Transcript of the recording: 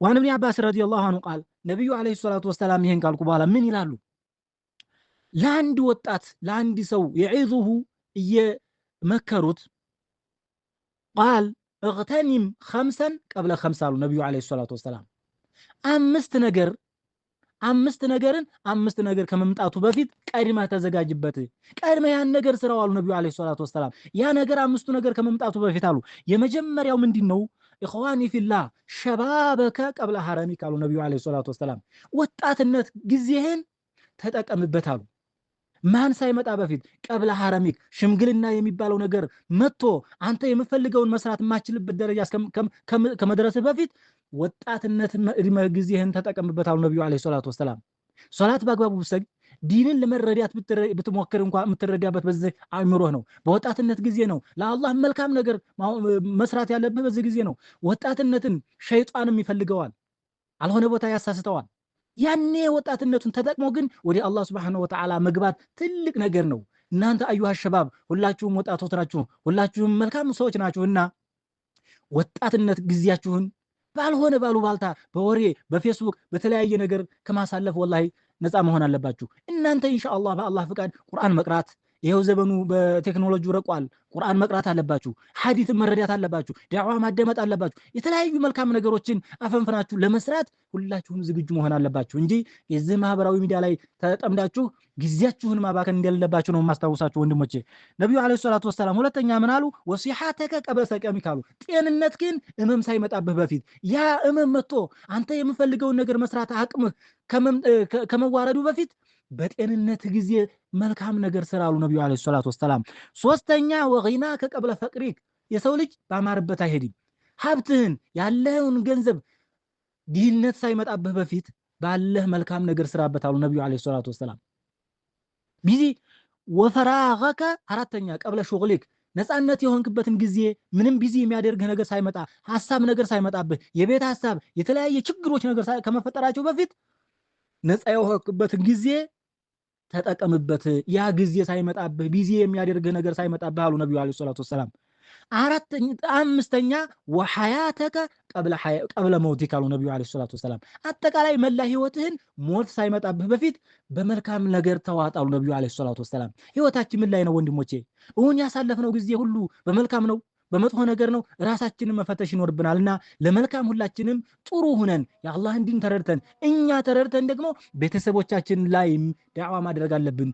وعن ابن عباس رضي الله عنه قال፣ ነቢዩ عليه الصلاة والسلام ይሄን ካልኩ በኋላ ምን ይላሉ? ለአንድ ወጣት፣ ለአንድ ሰው يعظه እየመከሩት قال اغتنم خمسا قبل خمس አሉ ነቢዩ عليه الصلاة والسلام። አምስት ነገር፣ አምስት ነገርን፣ አምስት ነገር ከመምጣቱ በፊት ቀድመህ ተዘጋጅበት፣ ቀድመህ ያን ነገር ስራው አሉ ነቢዩ عليه الصلاة والسلام። ያ ነገር አምስቱ ነገር ከመምጣቱ በፊት አሉ። የመጀመሪያው ምንድን ነው? إخواني في الله، شبابك قبل هرمك አሉ ነቢዩ عليه الصلاة والسلام። ወጣትነት ጊዜህን ተጠቀምበት አሉ። ማን ሳይመጣ በፊት? قبل هرمك፣ ሽምግልና የሚባለው ነገር መጥቶ አንተ የምፈልገውን መስራት የማትችልበት ደረጃ ከመድረስህ በፊት ወጣትነት እድሜ ጊዜህን ተጠቀምበት አሉ ነቢዩ عليه الصلاة والسلام። ሶላት በአግባቡ ብትሰግድ፣ ዲንን ለመረዳት ብትሞክር እንኳ የምትረዳበት በዚህ አእምሮህ ነው። በወጣትነት ጊዜ ነው። ለአላህ መልካም ነገር መስራት ያለብህ በዚህ ጊዜ ነው። ወጣትነትን ሸይጣንም ይፈልገዋል፣ አልሆነ ቦታ ያሳስተዋል። ያኔ ወጣትነቱን ተጠቅሞ ግን ወደ አላህ سبحانه وتعالى መግባት ትልቅ ነገር ነው። እናንተ أيها الشباب ሁላችሁም ወጣቶች ናችሁ፣ ሁላችሁም መልካም ሰዎች ናችሁና ወጣትነት ጊዜያችሁን ባልሆነ ባሉባልታ፣ በወሬ፣ በፌስቡክ፣ በተለያየ ነገር ከማሳለፍ ወላሂ ነፃ መሆን አለባችሁ። እናንተ ኢንሻአላህ በአላህ ፍቃድ ቁርአን መቅራት፣ ይኸው ዘመኑ በቴክኖሎጂ ረቋል። ቁርአን መቅራት አለባችሁ። ሐዲስን መረዳት አለባችሁ። ዳዕዋ ማዳመጥ አለባችሁ። የተለያዩ መልካም ነገሮችን አፈንፍናችሁ ለመስራት ሁላችሁም ዝግጁ መሆን አለባችሁ እንጂ የዚህ ማህበራዊ ሚዲያ ላይ ተጠምዳችሁ ጊዜያችሁን ማባከን እንደሌለባችሁ ነው የማስታውሳችሁ ወንድሞቼ። ነቢዩ عليه الصلاة والسلام ሁለተኛ ምን አሉ? وصحتك قبل سقمك አሉ። ጤንነት ግን እመም ሳይመጣብህ በፊት፣ ያ እመም መጥቶ አንተ የምፈልገውን ነገር መስራት አቅምህ ከመዋረዱ በፊት በጤንነት ጊዜ መልካም ነገር ስራ አሉ ነቢዩ عليه الصلاة والسلام። ሶስተኛ وغناك قبل فقرك፣ የሰው ልጅ ባማረበት አይሄድም። ሀብትህን፣ ያለህን ገንዘብ ድህነት ሳይመጣብህ በፊት ባለህ መልካም ነገር ስራበት አሉ ነቢዩ عليه الصلاة والسلام። Busy وفراغك አራተኛ قبل شغلك፣ ነፃነት የሆንክበትን ጊዜ ምንም busy የሚያደርግህ ነገር ሳይመጣ፣ ሀሳብ ነገር ሳይመጣብህ፣ የቤት ሀሳብ፣ የተለያየ ችግሮች ነገር ከመፈጠራቸው በፊት ነፃ የሆንክበትን ጊዜ ተጠቀምበት። ያ ጊዜ ሳይመጣብህ፣ busy የሚያደርግህ ነገር ሳይመጣብህ አሉ ነቢዩ عليه الصلاة والسلام። አራተኛ፣ አምስተኛ وحياتك قبل موتك አሉ ነቢዩ عليه الصلاة والسلام። አጠቃላይ መላ ህይወትህን ሞት ሳይመጣብህ በፊት በመልካም ነገር ተዋጥ አሉ ነቢዩ عليه الصلاة والسلام። ህይወታችን ምን ላይ ነው ወንድሞቼ? እውን ያሳለፍነው ጊዜ ሁሉ በመልካም ነው፣ በመጥፎ ነገር ነው? ራሳችንን መፈተሽ ይኖርብናል። እና ለመልካም ሁላችንም ጥሩ ሁነን የአላህን ዲን ተረድተን፣ እኛ ተረድተን ደግሞ ቤተሰቦቻችን ላይ ዳዕዋ ማድረግ አለብን።